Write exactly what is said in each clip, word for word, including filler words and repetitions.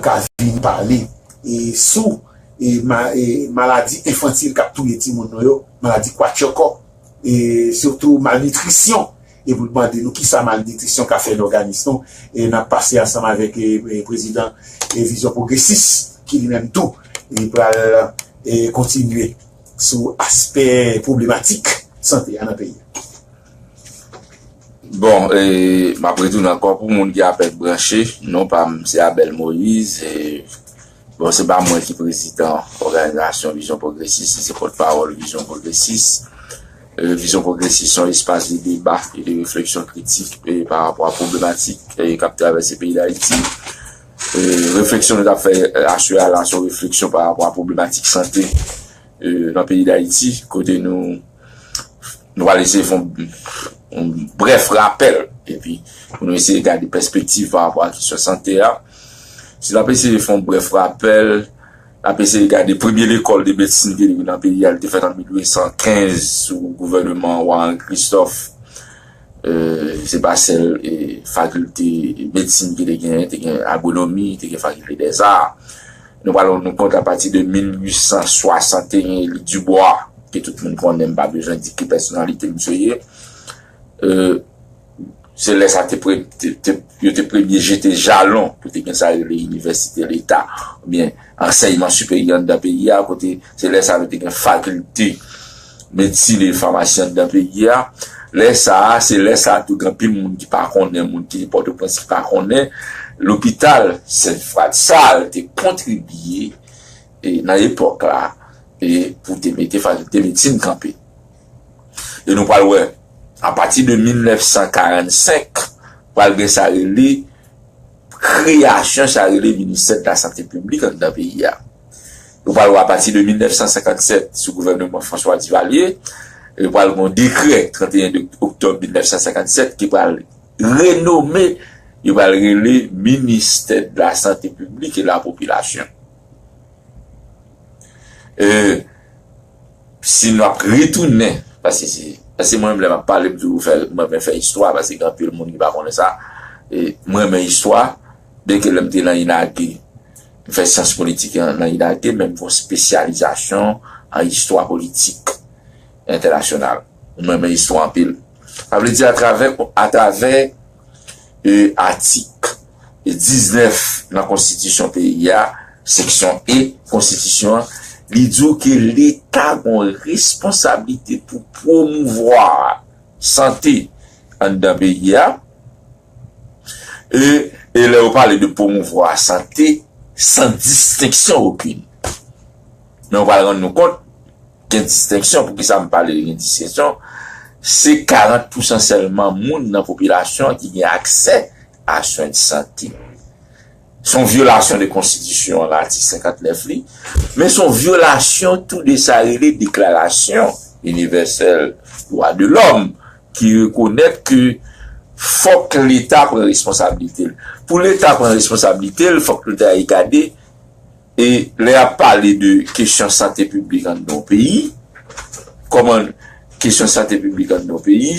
ka vin pale e sou e ma, e maladi enfantil k ap touye timoun nou yo, maladi kwatchòkò, e sitou malnitrisyon. E pou l mande nou kisa malnitrisyon ka fè nan òganis nou. E n ap pase ansanm avèk e, e prezidan e Vizyon Pwogresis, ki li menm tou, li pral e kontinye sou aspè pwoblematik sante a nan peyi a. Bon, e, m ap retounen ankò pou moun ki apèn branche. Non pa m, se Abel Moïse. E, bon, se pa mwen ki prezidan òganizasyon Vizyon Pwogresis, se pòtpawòl Vizyon Pwogresis. E, Vizyon Pwogresis se yon espas de deba e de refleksyon kritik e, pa rapò a pwoblematik e, k ap travèse peyi Dayiti. E, refleksyon nou t ap fè e, aswè a la, se yon refleksyon pa rapò a pwoblematik sante e, nan peyi Dayiti, kote nou, nou pral eseye fè yon, yon brèf rapèl, epi pou nou eseye gade pèspektiv pa rapò a kesyon sante a. Si n ap eseye fè yon brèf rapèl, n ap eseye gade premye lekòl de medsin ki te gen nan peyi a, li te fèt an mil uit san kenz sou gouvèneman wa Henri Christophe. E, se pa sèl e, fakilte medsin ki te gen, te gen agronomi, te gen fakilte dèza. Nou pral rann nou kont apati de mil uit san swasanteyen, Elie Dubois, ke tout moun konnen, m pa bezwen di ki pèsonalite misye ye. E, se lè sa te, pre, te, te, yo te premye jete jalon pou te gen sa rele inivèsite leta, oubyen ansèyman siperyè anndan peyi a, kote se lè sa yo te gen fakilte medsin e famasi anndan peyi a. Lè sa a, se lè sa a tou gen anpil moun ki pa konnen, moun ki Pòtoprens ki pa konnen, lopital Sent Fradsal te kontribye e, nan epòk la e, pou te mete fakilte medsin kanpe. E nou pral wè, apati de mil nèf san karannsenk, pral gen sa rele kreyasyon sa rele ministè de la sante piblik anndan peyi a. Nou pral wè apati de mil nèf san senkannsèt sou gouvèneman François Duvalier, e pral gen yon dekrè trannteyen oktòb mil nèf san senkannsèt ki pral renome, yo pral rele ministè de la sante piblik e la popilasyon. E, si n ap retounen, paske se, paske mwen menm lè m ap pale, m toujou fè, mwen menm fè istwa, paske gen anpil moun ki pa konnen sa. E, mwen renmen istwa, byenke lè m te nan inage, m fè syans politik nan inage, men m fè yon espesyalizasyon an istwa politik entènasyonal. Mwen renmen istwa anpil. Sa vle di atravè, atravè e, atik diznèf nan konstitisyon peyi a, seksyon E konstitisyon an, li di w ke leta gen yon responsablite pou pwomouvwa sante anndan peyi a. E, e lè yo pale de pwomouvwa sante, san distenksyon okenn. Men w pral rann nou kont, gen distenksyon. Poukisa m pale de gen distenksyon? Se karant pousan sèlman moun nan popilasyon an ki gen aksè a swen de sante. Se yon vyolasyon de konstitisyon an, latik senkantnèf li, men se yon vyolasyon tou de sa rele deklarasyon inivèsèl dwa de lòm ki rekonèt ke fòk leta pran responsablite l. Pou leta pran responsablite l, fòk leta gade E lè y ap pale de kesyon sante piblik anndan yon peyi, kòman kesyon sante piblik anndan yon peyi,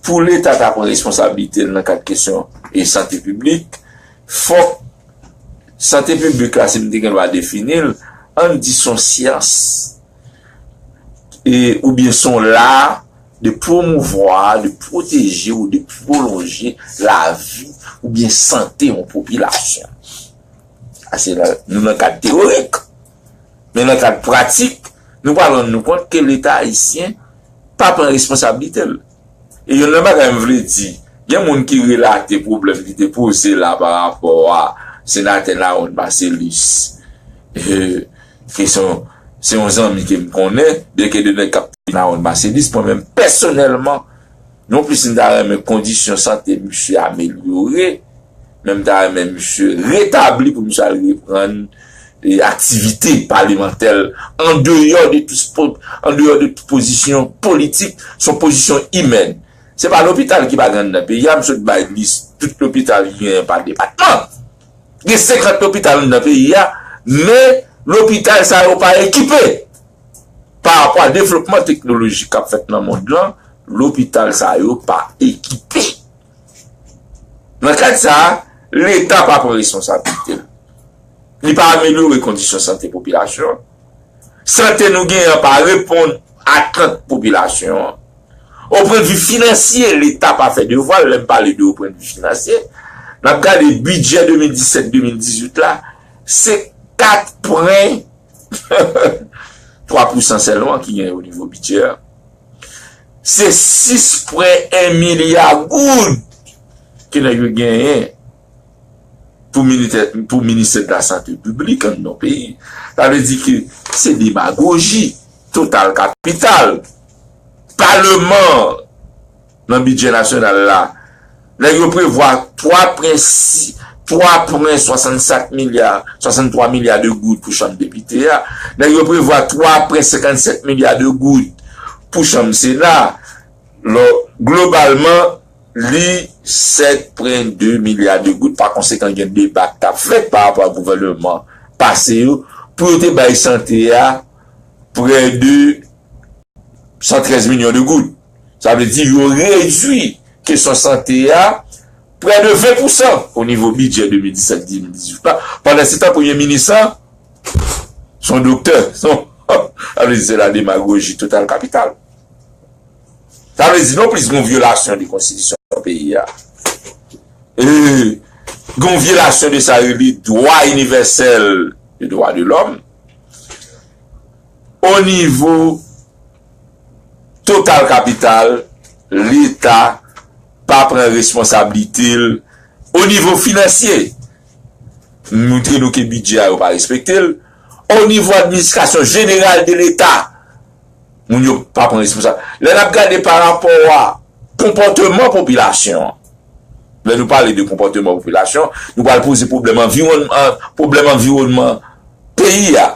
pou leta ta pran responsablite l nan kad kesyon e sante piblik, fòk sante piblik la, si m te gen dwa defini l, ann di s on syans e, oubyen s on la de pwomouvwa, de pwoteje ou de pwolonje lavi oubyen sante yon popilasyon. Sa se nan, nou nan kad teyorik. Men nan kad pratik, nou pral rann nou kont ke Leta ayisyen pa pran responsablite l. E youn nan bagay m vle di, gen moun ki relate pwoblèm ki te poze la pa rapò a senatè Narod Marcellus, e, ke se yon, se yon zanmi ke m konnen, byenke de nèg k ap Narod Marcellus, mwen menm pèsonèlman, non plis m ta renmen kondisyon sante misye amelyore, men m ta renmen misye retabli pou misye al reprann e, aktivite palimantè l andeyò de tout, andeyò de tout pozisyon politik, s on pozisyon imèn. Se pa lopital ki pa gen anndan peyi a, m sot bay lis tout lopital ki genyen pa depatman. Gen senkant lopital anndan peyi a, men lopital sa yo pa ekipe. Pa rapò a devlopman teknolojik k ap fèt nan mond lan, lopital sa yo pa ekipe. Nan kad sa a, Leta pa pran responsablite l. Li pa amelyore kondisyon sante popilasyon an. Sante nou genyen an pa reponn atant popilasyon an. O pwennvi finansye, Leta pa fè devwa l. Lè m pale de o pwennvi finansye, n ap gade bidjè de mil disèt de mil dizuit la, se kat pwen twa pousan sèlman ki genyen o nivo bidjè a. Se sis pwen en milya goud ke nèg yo genyen pou minitè, pou ministè de la sante piblik anndan peyi. Sa vle di ke se demagoji total kapital. Paleman nan bidjè nasyonal la, nèg yo prevwa twa pwen sis, twa pwen swasannsenk milya, swasanntwa milya de goud pou chanm depite a. Nèg yo prevwa twa pwen senkannsèt milya de goud pou chanm sena. Lò, globalman, li sèt pwen de milya de goud. Pa konsekan, gen deba k t ap fèt pa rapò a gouvènman pase yo pou yo te bay sante a prè de san trèz milyon de goud. Sa vle di yo redui kesyon sante a prè de ven pousan o nivo bidjè de mil disèt de mil dizuit la. Pandan se tan, premye minis lan, se yon doktè. Se yon, sa vle di se la demagoji total kapital. Sa vle di non plis gen yon vyolasyon de konstitisyon peyi a. E, gen yon vyolasyon de sa rele dwa inivèsèl de dwa de lòm. O nivo total kapital, Leta pa pran responsablite l o nivo finansye. Montre nou ke bidjè a yo pa respekte l. O nivo administrasyon jeneral de Leta, moun yo pa pran responsab. Lè n ap gade pa rapò a konpòteman popilasyon an, lè nou pale de konpòteman popilasyon, nou pral poze pwoblèm anviwònman, pwoblèm anviwònman peyi a.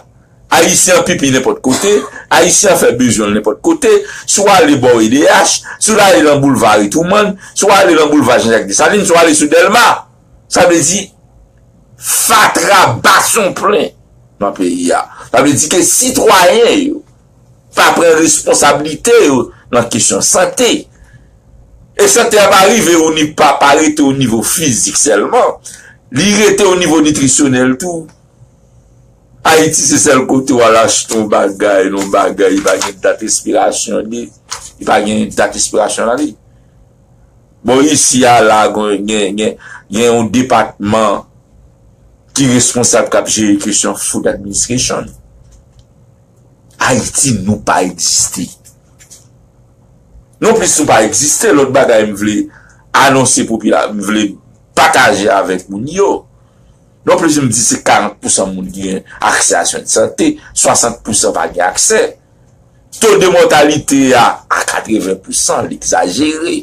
Ayisyen an pipi nenpòt kote, Ayisyen an fè bezwen l nenpòt kote, si w ale bò E D H, si w ale nan boulva Truman, si w ale nan boulva Jean-Jacques Dessalines, si w ale sou Dèlma. Sa vle di, fatra bason plen nan peyi a. Sa vle di ke sitwayen yo pa pran responsablite yo nan kesyon sante. E sante a pa rive o ni-, pa, pa rete o nivo fizik sèlman. Li rete o nivo nitrisyonèl tou. Ayiti se sèl kote w al achte yon bagay, yon bagay, li pa gen dat espirasyon li, li pa gen dat espirasyon nan li. Bon, isi a la, gen, gen, gen, gen yon depatman ki responsab k ap jere kesyon food administration. Ayiti, nou pa egziste. Non plis nou pa egziste, lòt bagay m vle anonse popila-, m vle pataje avèk moun yo. Non plis m di se karant pousan moun ki gen aksè a swen de sante, swasant pousan pa gen aksè. To de mòtalite a, a katreven pousan, l egzajere.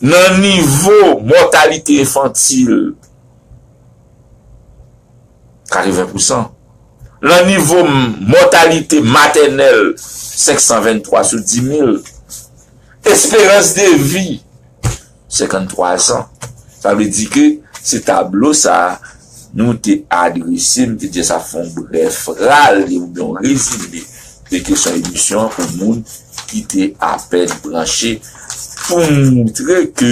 Nan nivo mòtalite enfantil, katreven pousan. Nan nivo m-, mòtalite matènèl, senk san venntwa sou di mil. Esperans de vi, senkanntwa zan. Sa vle di ke se tablo sa a nou te adrese, m te di sa fè yon brèf rale oubyen yon rezime de kesyon emisyon an pou moun ki te apèn branche, pou moutre ke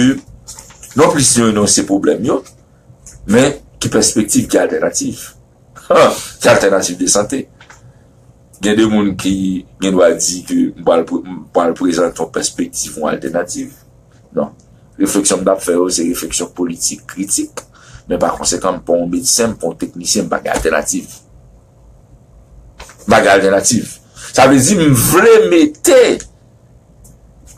non plis nou enonse pwoblèm yo, men ki pèspektiv, ki altènativ? Ki altènativ de sante? Gen de moun ki gen dwa di ke m pral pre-, m pral prezante yon pèspektiv, yon altènativ. Non. Refleksyon m t ap fè yo, se refleksyon politik, kritik. Men pa konsekan, m pa yon medsen, m pa yon teknisyen, m pa gen altènativ. M pa gen altènativ. Sa vle di, m vle mete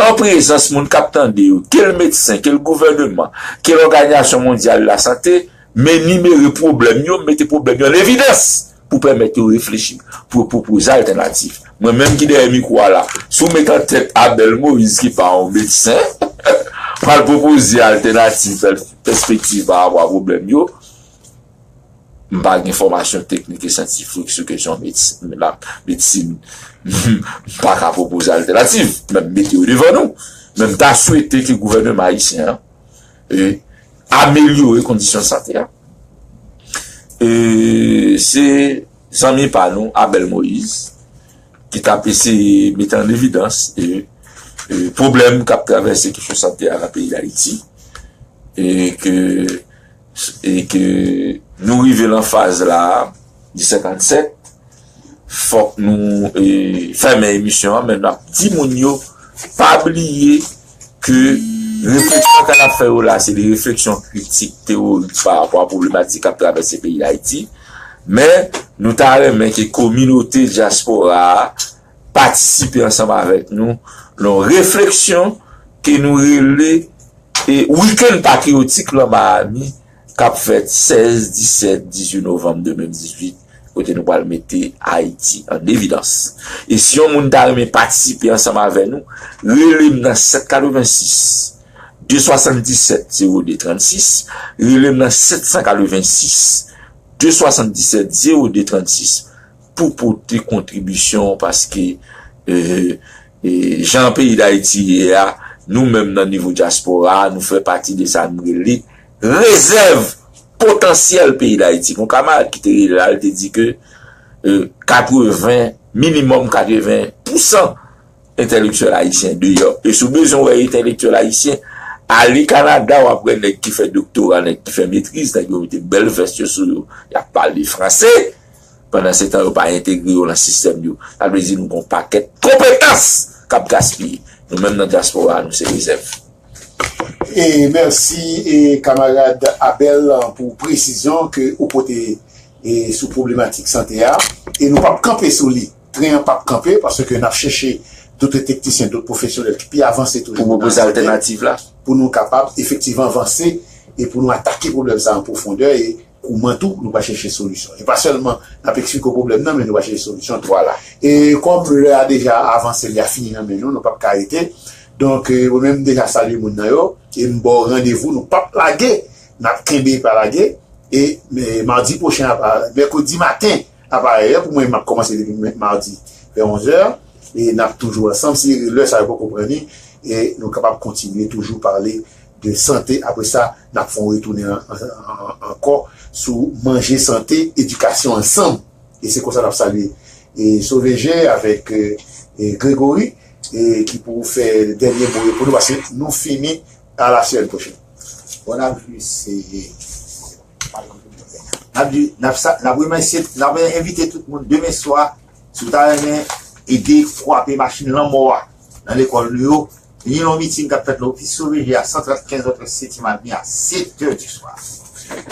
an prezans moun k ap tande yo, ke l medsen, ke l gouvèneman, ke l Òganizasyon Mondyal Lasante, menimere pwoblèm yo, mete pwoblèm yo an evidans pou pèmèt yo reflechi, pou yo pwopoze altènativ. Mwen menm ki dèyè mikwo a la, si w met an tèt Abel Moïse ki pa yon medsen, pral pwopoze altènativ, pèspektiv pa rapò a pwoblèm yo, m pa gen fòmasyon teknik e syantifik sou kesyon medsin, la, medsin. M pa ka pwopoze altènativ, men m mete yo devan nou. Men m ta swete ke gouvèneman ayisyen an, e, amelyore kondisyon sante a. E, se zanmi pa nou, Abel Moïse, ki t ap eseye mete an evidans, e, e, pwoblèm k ap travèse kesyon sante a nan peyi Dayiti. E ke, e ke nou Rive lan faz la, di senkannsèt, fòk nou e, fèmen emisyon an, men n ap di moun yo, pa bliye ke refleksyon ke n ap fè yo la, se de refleksyon kritik, teyorik pa rapò a pwoblematik k ap travèse peyi Dayiti. Men, nou ta renmen ke kominote dyaspora a patisipe ansanm avèk nou nan yon refleksyon ke nou rele e, Wikenn Patriyotik lan Miami, k ap fèt sèz, disèt, dizuit novanm de mil dizuit, kote nou pral mete Ayiti an evidans. E si yon moun ta renmen patisipe ansanm avè nou, rele m nan sèt katrevensis, de swasanndisèt, zewo de trannsis, rele m nan sèt san katrevensis, de swasanndisèt, zewo de trannsis, pou pote kontribisyon, paske, e, e, jan peyi Dayiti ye a, nou menm nan nivo dyaspora a, nou fè pati de sa nou rele rezèv potansyèl peyi Dayiti. Gon kamarad ki te rele la, li te di ke, e, katreven, minimòm katreven pousan entelektyèl ayisyen deyò. E si w bezwen wè entelektyèl ayisyen, ale Kanada, w ap wè nèg ki fè doktora, nèg ki fè metriz, nèg yo mete bèl vès yo sou yo, y ap pale franse. Pandan se tan, yo pa entegre yo nan sistèm yo. Sa vle di nou gon pakèt konpetans k ap gaspiye. Nou menm nan dyaspora a, nou se rezèv. E mèsi, e kamarad Abel, pou presizyon ke ou pote, e, sou pwoblematik sante a. E nou p ap kanpe sou li. Tren an p ap kanpe, paske n ap chèche dòt teknisyen, dòt pwofesyonèl ki pi avanse toujou nan sante, pou nou kapab efektivman vanse e pou nou atake pwoblèm sa an pwofondè e kouman tou nou pral chèche solisyon. E pa sèlman n ap eksplike w pwoblèm nan, men nou pral chèche solisyon tou. Vwala. E kòm lè a deja avanse, lè a fini nan men nou, nou p ap ka rete. Donk, e, mwen menm m deja salye moun nan yo, e m ba w randevou, nou p ap lage, n ap kenbe e pa lage. E, e, madi pwochen, apa, mèkredi maten, aparèyè, pou mwen, m ap kòmanse depi mè-, madi, vè onz è, e n ap toujou ansanm, si lè sa yo poko pran li, e nou kapab kontinye toujou pale de sante. Apre sa, n ap fè yon retounen an, an, an, ankò sou manje, sante, edikasyon ansanm. E se konsa n ap salye, e, Sove Je avèk, e, e, Gregory, e, ki pou fè dènye mo yo pou nou, paske nou fini a la semèn pwochèn. Bon, n ap jis, e, n ap di, n ap sa-, n ap remèsye, n ap envite tout moun demen swa, si w ta renmen ede kwape machin lanmò a nan lekòl nou yo, vini nan yon miting k ap fèt nan ofis Sove Je a, san trannkenz West Setyèm Avni a sèt è di swa.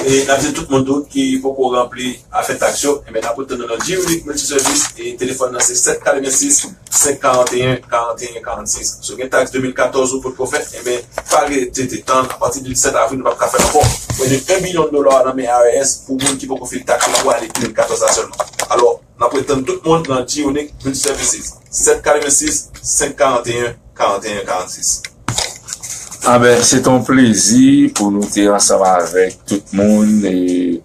E n ap di tout moun tou ki poko ranpli afè taks yo, enben, n ap retann nou nan G-Unit Multiservice, e telefòn nan se sèt katrevensis, senk karanteyen, karanteyen karannsis. Si w gen taks de mil katòz ou potko fè, enben, pa rete tann, apati de sèt avril, nou p ap ka fè l ankò. Pwen de en bilyon dola nan men I R S pou moun ki poko file taks yo pou ane de mil katòz la sèlman. Alò, n ap retann tout moun nan G-Unit Multiservices, sèt katrevensis, senk karanteyen, karanteyen karannsis. Anben, se te yon plezi pou nou te ansanm avèk tout moun, e,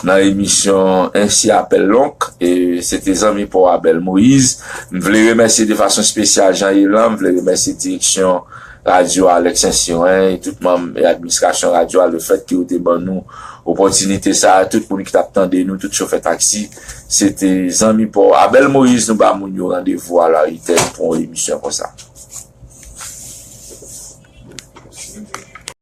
nan emisyon Ainsi appelle l'oncle, e se te zanmi pa w Abel Moïse. M vle remèsye de fason espesyal Jean Elan, m vle remèsye direksyon radyo a, Alex Saint-Cyr, e tout manm e administrasyon radyo a, lefèt ke yo te ban nou opòtinite sa a, tout moun ki t ap tande nou, tout chofè taksi. Se te zanmi pa w Abel Moïse, nou ba moun yo randevou a la itèn pou yon emisyon konsa.